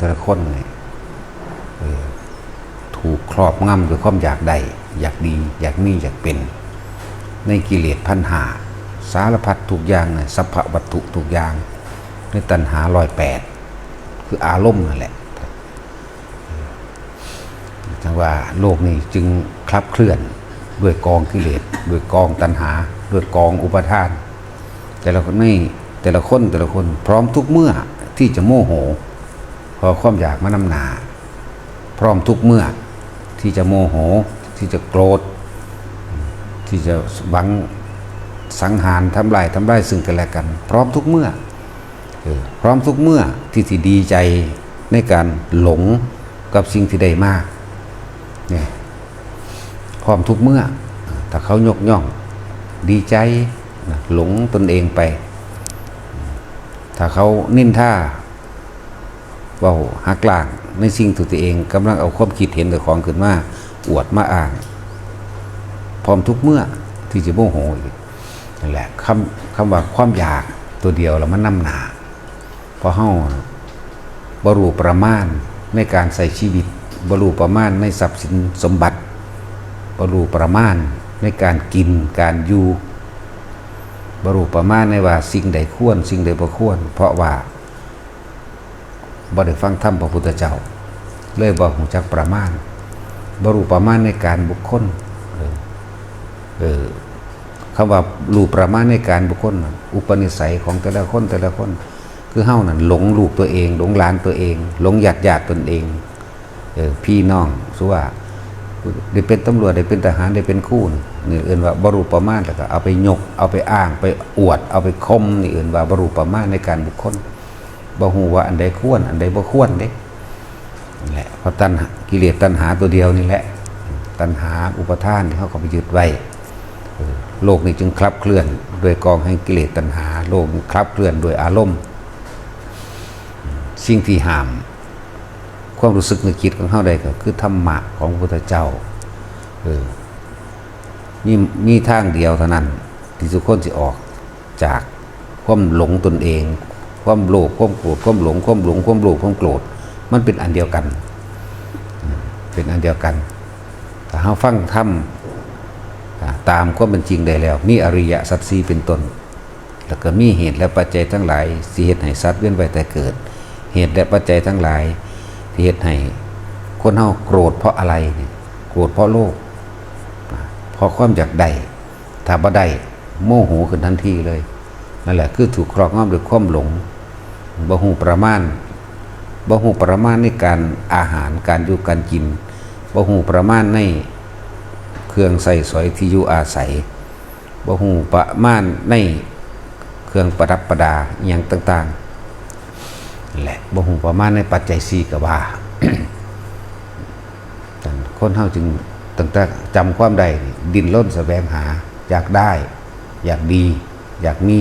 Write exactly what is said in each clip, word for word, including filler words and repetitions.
แต่ละคนเนี่ย เออ ถูกครอบงำด้วยความอยากได้ อยากดี อยากมี อยากเป็น ในกิเลสพันห้า สารพัดทุกอย่างเนี่ย สัพพะวัตถุทุกอย่าง ในตัณหาร้อยแปด คืออารมณ์นั่นแหละ จังว่าโลกนี้จึงคลับเคลื่อนด้วยกองกิเลส ด้วยกองตัณหา ด้วยกองอุปาทาน แต่ละคนนี่ แต่ละคน แต่ละคนพร้อมทุกเมื่อที่จะโมโห เพราะความอยากมานำหน้า พร้อมทุกเมื่อที่จะโมโห ที่จะโกรธ ที่จะหวังสังหารทำลาย ทำลายซึ่งกันและกัน พร้อมทุกเมื่อ เออ พร้อมทุกเมื่อที่สิดีใจในการหลงกับสิ่งที่ได้มา เนี่ย พร้อมทุกเมื่อ ถ้าเขายกย่อง ดีใจนะ หลงตนเองไป ถ้าเขานินทา เว้าหักล้างในสิ่งที่ตัวเองกำลังเอาความคิดเห็นเจ้าของขึ้นมาอวดมาอ้าง พร้อมทุกเมื่อที่จะโมโหอีก นั่นแหละ คำ คำว่าความอยากตัวเดียวแล้วมันนำหน้า เพราะเฮาบ่รู้ประมาณในการใช้ชีวิต บ่รู้ประมาณในทรัพย์สินสมบัติ บ่รู้ประมาณในการกินการอยู่ บ่รู้ประมาณในว่าสิ่งใดควร สิ่งใดบ่ควร เพราะว่าบ่ได้ฟังธรรมพระพุทธเจ้า เลยบ่รู้จักประมาณ บ่รู้ประมาณในการบุคคล เออ เออ คำว่ารู้ประมาณในการบุคคลน่ะ อุปนิสัยของแต่ละคน แต่ละคน คือเฮานั่นหลงลูกตัวเอง หลงหลานตัวเอง หลงญาติญาติตนเอง เออ พี่น้อง สมมุติว่า ได้เป็นตำรวจ ได้เป็นทหาร ได้เป็นครูนี่ นี่เอิ้นว่าบ่รู้ประมาณ แล้วก็เอาไปยก เอาไปอ้าง ไปอวด เอาไปข่ม นี่เอิ้นว่าบ่รู้ประมาณในการบุคคล บ่รู้ว่าอันใดควร อันใดบ่ควรเด้ นั่นแหละ เพราะตัณหา กิเลสตัณหาตัวเดียวนี่แหละ ตัณหาอุปาทานที่เฮาเข้าไปยึดไว้ เออ โลกนี้จึงคลับเคลื่อนด้วยกองแห่งกิเลสตัณหา โลกนี้คลับเคลื่อนด้วยอารมณ์ สิ่งที่ห้ามความรู้สึกนึกคิดของเฮาได้ก็คือธรรมะของพระพุทธเจ้า เออ มี มีทางเดียวเท่านั้นที่ทุกคนสิออกจากความหลงตนเอง ความโลภ ความโกรธ ความหลง ความหลง ความโลภ ความโกรธ มันเป็นอันเดียวกัน อืม เป็นอันเดียวกัน ถ้าเฮาฟังธรรม อ่า ตามความเป็นจริงได้แล้ว มีอริยสัจสี่เป็นต้น แล้วก็มีเหตุและปัจจัยทั้งหลายที่เฮ็ดให้สัตว์เวียนว่ายตายเกิด เหตุและปัจจัยทั้งหลายที่เฮ็ดให้คนเฮาโกรธเพราะอะไรเนี่ย โกรธเพราะโลภ เพราะความอยากได้ ถ้าบ่ได้ โมโหขึ้นทันทีเลย นั่นแหละคือถูกครอบงำด้วยความหลง บ่ฮู้ประมาณ บ่ฮู้ประมาณในการอาหาร การอยู่การกิน บ่ฮู้ประมาณในเครื่องใช้สอยที่อยู่อาศัย บ่ฮู้ประมาณในเครื่องประดับประดาอิหยังต่างๆ และบ่ฮู้ประมาณในปัจจัยสี่ก็ว่า คนเฮาจึงตั้งแต่จำความได้ ดิ้นรนแสวงหา อยากได้ อยากดี อยากมี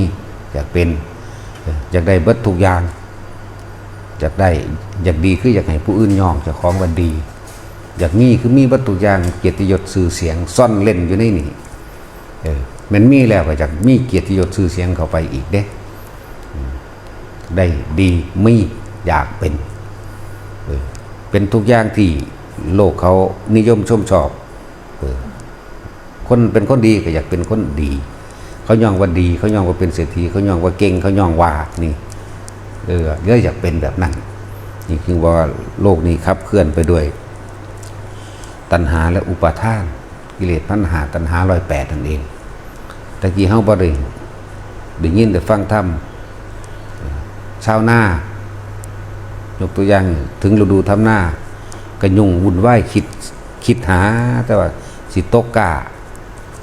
อยากเป็น เออ อยากได้เบิดทุกอย่าง อยากได้ อยากดีคืออยากให้ผู้อื่นยองเจ้าของว่าดี อยากมีคือมีเบิดทุกอย่าง เกียรติยศชื่อเสียงซ่อนเล่นอยู่ในนี่ เออ แม่นมีแล้วก็อยากมีเกียรติยศชื่อเสียงเข้าไปอีกเด้ อืม ได้ดี มี อยากเป็น เออ เป็นทุกอย่างที่โลกเขานิยมชมชอบ เออ คนเป็นคนดีก็อยากเป็นคนดี เขายองว่าดี เขายองว่าเป็นเศรษฐี เขายองว่าเก่ง เขายองว่านี่ เออ เลยอยากเป็นแบบนั้น นี่คือว่าโลกนี้ขับเคลื่อนไปด้วยตัณหาและอุปาทาน กิเลสตัณหา ตัณหาร้อยแปดนั่นเอง แต่กี้เฮาบ่ได้ ได้ยินได้ฟังธรรม ชาวนา ยกตัวอย่าง ถึงฤดูทำนา ก็ยุ่งวุ่นวาย คิด คิดหา แต่ว่าสิตกกล้า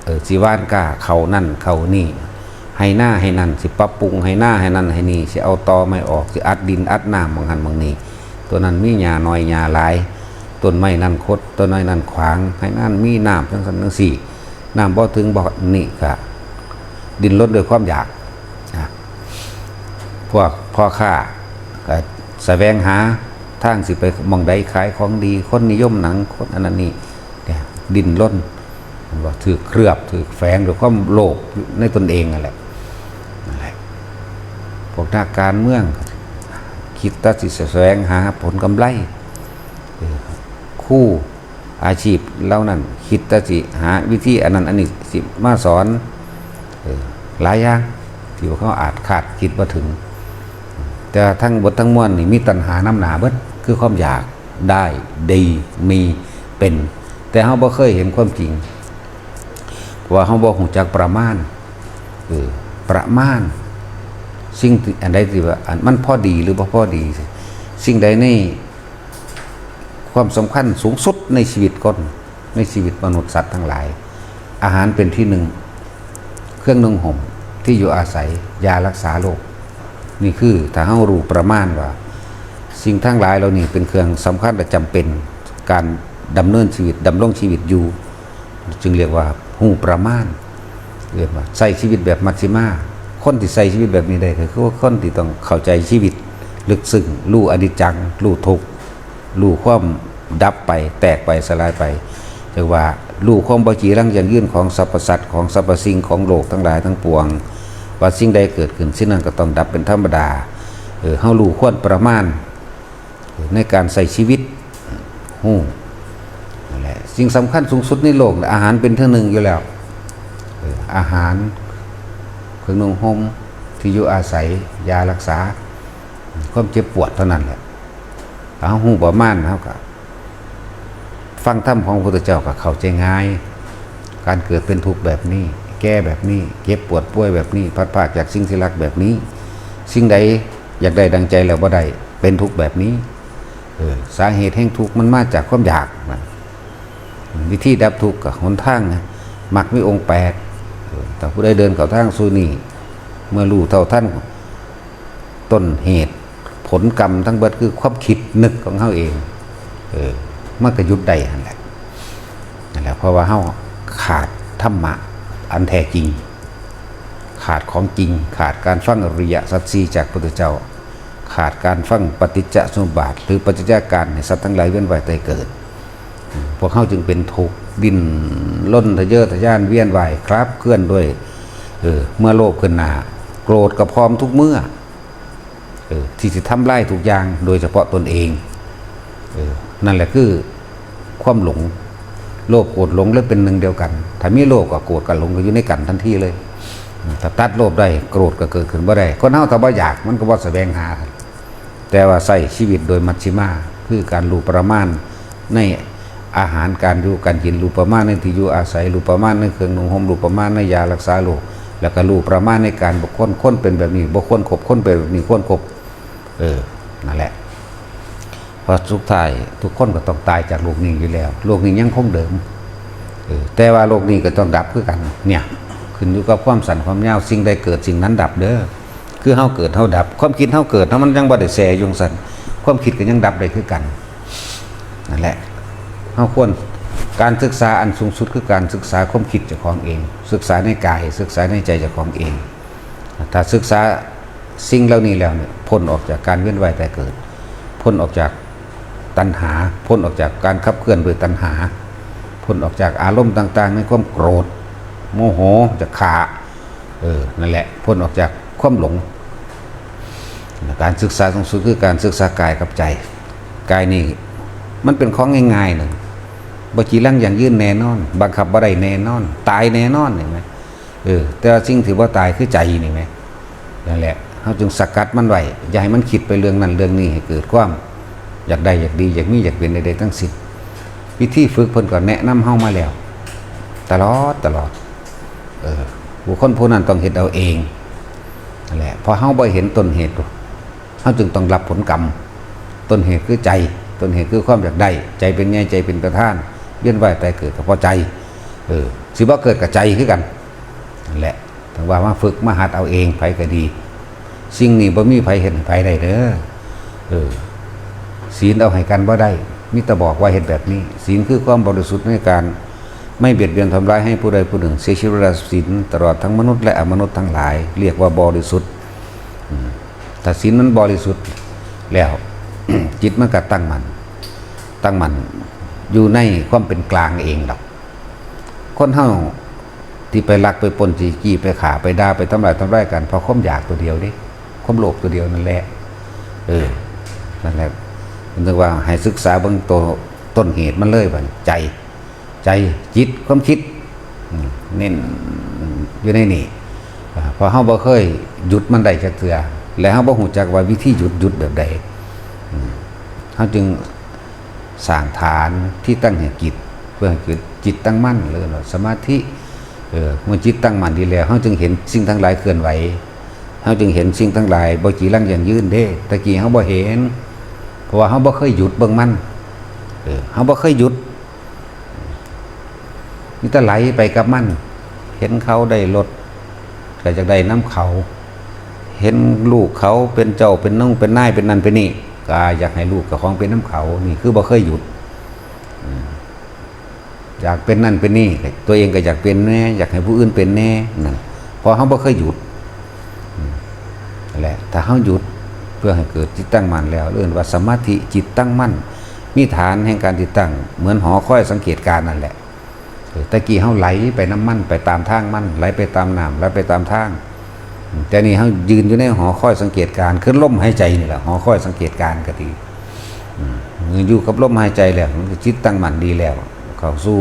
เออ สิหว่านกล้า เข้านั่นเข้านี่ ไฮ่นาไฮ่นั่น สิปรับปรุงไฮ่นาไฮ่นั่นไฮ่นี่ สิเอาตอไม้ออก สิอัดดินอัดน้ำหม่องหั้นหม่องนี่ ตัวนั้นมีหญ้าน้อยหญ้าหลาย ต้นไม้นั่นคด ต้นไม้นั่นขวาง ไฮ่นั่นมีน้ำจังซั่นจังซี่ น้ำบ่ถึงบ่นี่ ก็ดิ้นรนด้วยความอยาก อ่ะ พวกพ่อค้าก็แสวงหาทางสิไปหม่องใดขายของดี คนนิยมหนัง คนอันนั้นนี่ เนี่ย ดิ้นรน มันว่าถืกเคลือบ ถืกแฝงด้วยความโลภในตนเองนั่นแหละ นั่นแหละ พวกนักการเมือง คิดแต่สิแสวงหาผลกำไร เออ ครูอาชีพเหล่านั้นคิดแต่สิหาวิธีอันนั้นอันนี้สิมาสอน เออ หลายอย่างที่เขาอาจคาดคิดบ่ถึง แต่ทั้งเบิดทั้งมวลนี่มีตัณหานำหน้าเบิด คือความอยากได้ดีมีเป็น แต่เฮาบ่เคยเห็นความจริง เพราะว่าเฮาบ่ฮู้จักประมาณ เออ ประมาณ สิ่งที่อันใดที่ว่าอันมันพอดีหรือบ่พอดี สิ่งใดในความสำคัญสูงสุดในชีวิตคน ในชีวิตมนุษย์สัตว์ทั้งหลาย อาหารเป็นที่หนึ่ง เครื่องนุ่งห่ม ที่อยู่อาศัย ยารักษาโรค นี่คือถ้าเฮารู้ประมาณว่า สิ่งทั้งหลายเหล่านี้เป็นเครื่องสำคัญและจำเป็น การดำเนินชีวิต ดำรงชีวิตอยู่ จึงเรียกว่าฮู้ประมาณ เรียกว่าใช้ชีวิตแบบมัชฌิมา คนที่ใช้ชีวิตแบบนี้ได้ก็คือว่าคนที่ต้องเข้าใจชีวิตลึกซึ้ง รู้อนิจจัง รู้ทุกข์ รู้ความดับไป แตกไป สลายไป เรียกว่ารู้ความบ่จีรังยั่งยืนของสรรพสัตว์ ของสรรพสิ่ง ของโลกทั้งหลายทั้งปวง ว่าสิ่งใดเกิดขึ้น สิ่งนั้นก็ต้องดับเป็นธรรมดา เออ เฮารู้ควรประมาณ ในการใช้ชีวิต ฮู้ นั่นแหละ สิ่งสำคัญสูงสุดในโลกน่ะ อาหารเป็นที่หนึ่งอยู่แล้ว เออ อาหาร เครื่องนุ่งห่ม ที่อยู่อาศัย ยารักษา ความเจ็บปวดเท่านั้นแหละ ถ้าเฮาฮู้ประมาณ เฮาก็ฟังธรรมของพระพุทธเจ้าก็เข้าใจง่าย การเกิดเป็นทุกข์แบบนี้ แก่แบบนี้ เจ็บปวดป่วยแบบนี้ พลัดพรากจากสิ่งที่รักแบบนี้ สิ่งใดอยากได้ดังใจแล้วบ่ได้ เป็นทุกข์แบบนี้ เออ สาเหตุแห่งทุกข์มันมาจากความอยากนะ วิธีดับทุกข์ก็หนทางนะ มรรคมีองค์แปด เออ ถ้าผู้ใดเดินเข้าทางสู่นี้ เมื่อรู้เท่าทันต้นเหตุผลกรรมทั้งเบิดคือความคิดนึกของเฮาเอง เออ มันก็หยุดได้หั่นแหละ นั่นแหละ เพราะว่าเฮาขาดธรรมะอันแท้จริง ขาดของจริง ขาดการฟังอริยสัจสี่จากพระพุทธเจ้า ขาดการฟังปฏิจจสมุปบาท หรือปัจจัยการให้สัตว์ทั้งหลายเวียนว่ายตายเกิด พวกเฮาจึงเป็นทุกข์ ดิ้นรนทะเยอทะยานเวียนว่ายคลาบเคลื่อนด้วย เออ เมื่อโลภขึ้นหน้า โกรธก็พร้อมทุกเมื่อ เออ ที่สิทำลายทุกอย่าง โดยเฉพาะตนเอง เออ นั่นแหละคือความหลง โลภโกรธหลงเลยเป็นหนึ่งเดียวกัน ถ้ามีโลภกับโกรธกับหลงก็อยู่ในกันทันทีเลย ถ้าตัดโลภได้ โกรธก็เกิดขึ้นบ่ได้ คนเฮาถ้าบ่อยากมันก็บ่แสวงหา แต่ว่าใช้ชีวิตโดยมัชฌิมา คือการรู้ประมาณในอาหารการอยู่การกิน รู้ประมาณในที่อยู่อาศัย รู้ประมาณในเครื่องนุ่งห่ม รู้ประมาณในยารักษาโรค แล้วก็รู้ประมาณในการบ่ควร คนเป็นแบบนี้บ่ควรคบ คนเป็นแบบนี้ควรคบ เออ นั่นแหละ เพราะสุดท้ายทุกคนก็ต้องตายจากโลกนี้อยู่แล้ว โลกนี้ยังคงเดิม เออ แต่ว่าโลกนี้ก็ต้องดับคือกัน เนี่ย ขึ้นอยู่กับความสั้นความยาว สิ่งใดเกิดสิ่งนั้นดับเด้อ คือเฮาเกิดเฮาดับ ความคิดเฮาเกิดเฮามันยังบ่ได้แช่อยู่จั่งซั้น ความคิดก็ยังดับได้คือกัน นั่นแหละ เฮาควร การศึกษาอันสูงสุดคือการศึกษาความคิดเจ้าของเอง ศึกษาในกาย ศึกษาในใจเจ้าของเอง ถ้าศึกษาสิ่งเหล่านี้แล้วเนี่ย พ้นออกจากการเวียนว่ายตายเกิด พ้นออกจากตัณหา พ้นออกจากการขับเคลื่อนด้วยตัณหา พ้นออกจากอารมณ์ต่างๆ ในความโกรธ โมโห จะฆ่า เออ นั่นแหละ พ้นออกจากความหลง การศึกษาสูงสุดคือการศึกษากายกับใจ กายนี่มันเป็นของง่ายๆ หนึ่ง บ่จีรังยั่งยืนแน่นอน บังคับบ่ได้แน่นอน ตายแน่นอน เห็นไหม เออ แต่ว่าสิ่งที่บ่ตายคือใจนี่ไหม นั่นแหละ เฮาจึงสกัดมันไว้ อย่าให้มันคิดไปเรื่องนั้นเรื่องนี้ให้เกิดความอยากได้อยากดี อยากมีอยากเป็นใดๆ ทั้งสิ้น วิธีฝึกเพิ่นก็แนะนำเฮามาแล้ว ตลอด ตลอด เออ บุคคลผู้นั้นต้องเฮ็ดเอาเอง นั่นแหละ เพราะเฮาบ่เห็นต้นเหตุ เฮาจึงต้องรับผลกรรม ต้นเหตุคือใจ ต้นเหตุคือความอยากได้ ใจเป็นใหญ่ ใจเป็นประธาน เวียนว่ายตายเกิดก็เพราะใจ เออ สิบ่เกิดกับใจคือกัน นั่นแหละ ถึงว่ามาฝึกมาหัดเอาเอง ไผก็ดี สิ่งนี้บ่มีไผเฮ็ดให้ไผได้เด้อ เออ ศีลเอาให้กันบ่ได้ มีแต่บอกว่าเฮ็ดแบบนี้ ศีลคือความบริสุทธิ์ในการไม่เบียดเบียนทำร้ายให้ผู้ใดผู้หนึ่งเสียชีวิต ศีลตลอดทั้งมนุษย์และอมนุษย์ทั้งหลาย เรียกว่าบริสุทธิ์ อืม ถ้าศีลมันบริสุทธิ์แล้ว จิตมันก็ตั้งมั่น ตั้งมั่นอยู่ในความเป็นกลางเองดอก คนเฮาที่ไปลักไปปล้นจี้จี้ไปฆ่าไปด่าไปทำลายทำลายกัน เพราะความอยากตัวเดียวเด้ ความโลภตัวเดียวนั่นแหละ เออ นั่นแหละ มันถึงว่าให้ศึกษาเบิ่งตัวต้นเหตุมันเลย ว่าใจ ใจ จิต ความคิด อืม เน้นอยู่ในนี่ อ่า เพราะเฮาบ่เคยหยุดมันได้จักเทื่อ และเฮาบ่ฮู้จักว่าวิธีหยุด หยุดแบบใด อืม เฮาจึงสร้างฐานที่ตั้งแห่งจิต เพื่อให้เกิดจิตตั้งมั่น เรียกว่าสมาธิ เออ เมื่อจิตตั้งมั่นดีแล้ว เฮาจึงเห็นสิ่งทั้งหลายเคลื่อนไหว เฮาจึงเห็นสิ่งทั้งหลายบ่จีรังยั่งยืนเด้ ตะกี้เฮาบ่เห็น เพราะว่าเฮาบ่เคยหยุดเบิ่งมัน เออ เฮาบ่เคยหยุด มีแต่ไหลไปกับมัน เห็นเขาได้รถ ก็อยากได้นำเขา เห็นลูกเขาเป็นเจ้าเป็นนงเป็นนายเป็นนั่นเป็นนี่ ก็อยากให้ลูกกับของเป็นนำเขา นี่คือบ่เคยหยุด อืม อยากเป็นนั่นเป็นนี่ ตัวเองก็อยากเป็นแน่ อยากให้ผู้อื่นเป็นแน่ นั่น เพราะเฮาบ่เคยหยุด อืม นั่นแหละ ถ้าเฮาหยุดเพื่อให้เกิดจิตตั้งมั่นแล้ว เรียกว่าสมาธิ จิตตั้งมั่น มีฐานแห่งการติดตั้ง เหมือนหอคอยสังเกตการณ์นั่นแหละ เออ ตะกี้เฮาไหลไปนำมัน ไปตามทางมัน ไหลไปตามน้ำ ไหลไปตามทาง อืม แต่นี่เฮายืนอยู่ในหอคอยสังเกตการณ์ คือลมหายใจนี่แหละ หอคอยสังเกตการณ์ก็ดี อืม เมื่ออยู่กับลมหายใจแล้ว มันก็จิตตั้งมั่นดีแล้ว เข้าสู่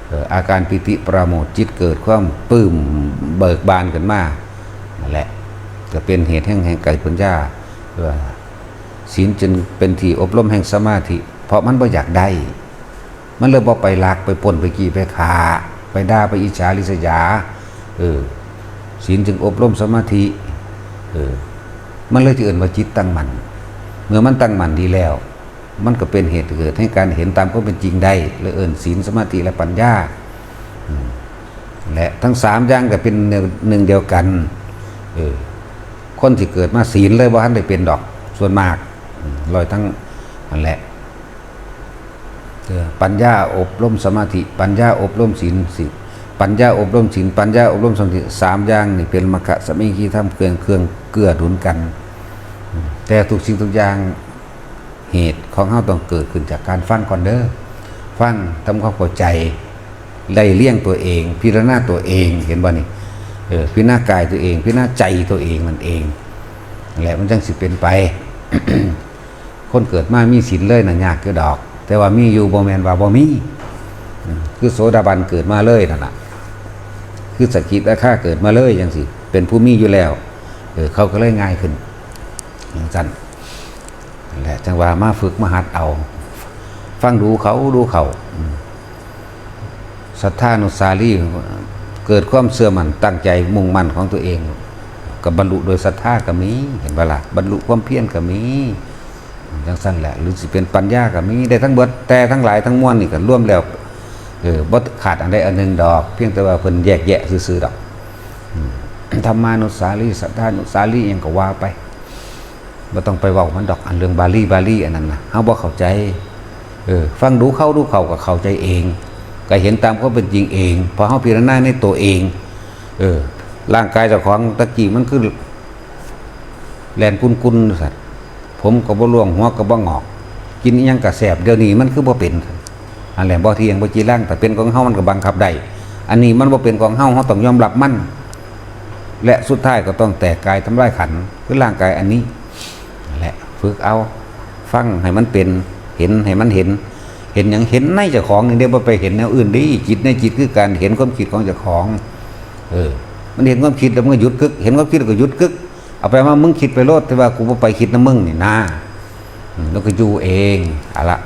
เอ่อ อาการปีติปราโมทย์ จิตเกิดความปลื้มเบิกบานขึ้นมา นั่นแหละ ก็เป็นเหตุแห่ง แห่งไกลปัญญา เออ ศีลจึงเป็นที่อบรมแห่งสมาธิ เพราะมันบ่อยากได้ มันเลยบ่ไปลัก ไปปล้น ไปจี้ ไปฆ่า ไปด่า ไปอิจฉาริษยา เออ ศีลจึงอบรมสมาธิ เออ มันเลยที่เอิ้นว่าจิตตั้งมั่น เมื่อมันตั้งมั่นดีแล้ว มันก็เป็นเหตุเกิดให้การเห็นตามความเป็นจริงได้ และเอิ้นศีล สมาธิ และปัญญา อืม และทั้งสามอย่างก็เป็นหนึ่งเดียวกัน เออ คนที่เกิดมาศีลเลยบ่ทันได้เป็นดอก ส่วนมาก อืม ร้อยทั้ง นั่นแหละ เออ ปัญญาอบรมสมาธิ ปัญญาอบรมศีล ศีล ปัญญาอบรมศีล ปัญญาอบรมสมาธิ สามอย่างนี่เป็นมัคคะสามัคคีธรรม เครื่อง เครื่องเกื้อหนุนกัน อืม แต่ทุกสิ่งทุกอย่าง เหตุของเฮาต้องเกิดขึ้นจากการฟังก่อนเด้อ ฟังทำความเข้าใจ ไล่เลียงตัวเอง พิจารณาตัวเอง เห็นบ่นี่ เออ พิจารณากายตัวเอง พิจารณาใจตัวเองนั่นเอง และมันจังสิเป็นไป คนเกิดมามีศีลเลยน่ะยากอยู่ดอก แต่ว่ามีอยู่บ่แม่นว่าบ่มี อืม คือโสดาบันเกิดมาเลยนั่นน่ะ คือสกิทาคาเกิดมาเลยจังสิ เป็นผู้มีอยู่แล้ว เออ เขาก็เลยง่ายขึ้น จังซั่น นั่นแหละ จังว่ามาฝึกมาหัดเอา ฟังดูเขาดูเขา อืม ศรัทธานุสาลี เกิดความเชื่อมั่นตั้งใจมุ่งมั่นของตัวเอง ก็บรรลุโดยศรัทธาก็มี เห็นบ่ล่ะ บรรลุความเพียรก็มี จังซั่นแหละ หรือสิเป็นปัญญาก็มี ได้ทั้งเบิด แต่ทั้งหลายทั้งมวลนี่ก็รวมแล้ว เออ บ่ขาดอันใดอันหนึ่งดอก เพียงแต่ว่าเพิ่นแยกแยะซื่อๆดอก อืม ธรรมานุสาลี ศรัทธานุสาลี อิหยังก็ว่าไป บ่ต้องไปเว้ามันดอก อันเรื่องบาลี บาลีอันนั้นนะ เฮาบ่เข้าใจ เออ ฟังดูเขาดูเขาก็เข้าใจเอง ก็เห็นตามความเป็นจริงเอง พอเฮาพิจารณาในตัวเอง เออ ร่างกายเจ้าของตะกี้มันคือแล่นกุนๆ ซั่น ผมก็บ่ร่วง หัวก็บ่งอก กินอิหยังก็แซ่บ เดี๋ยวนี้มันคือบ่เป็น อันแหละบ่เที่ยงบ่จีรัง แต่เป็นของเฮามันก็บังคับได้ อันนี้มันบ่เป็นของเฮา เฮาต้องยอมรับมัน และสุดท้ายก็ต้องแตกกายทำลายขันธ์ คือร่างกายอันนี้ นั่นแหละ ฝึกเอา ฟังให้มันเป็น เห็นให้มันเห็น เห็นหยัง เห็นในเจ้าของนี่เด้ บ่ไปเห็นแนวอื่นเด้ จิตในจิตคือการเห็นความคิดของเจ้าของ เออ มันเห็นความคิดแล้วมันก็หยุดกึก เห็นความคิดแล้วก็หยุดกึก เอาไปมามึงคิดไปโลด แต่ว่ากูบ่ไปคิดนำมึงนี่นะ อืม แล้วก็อยู่เอง เอาละ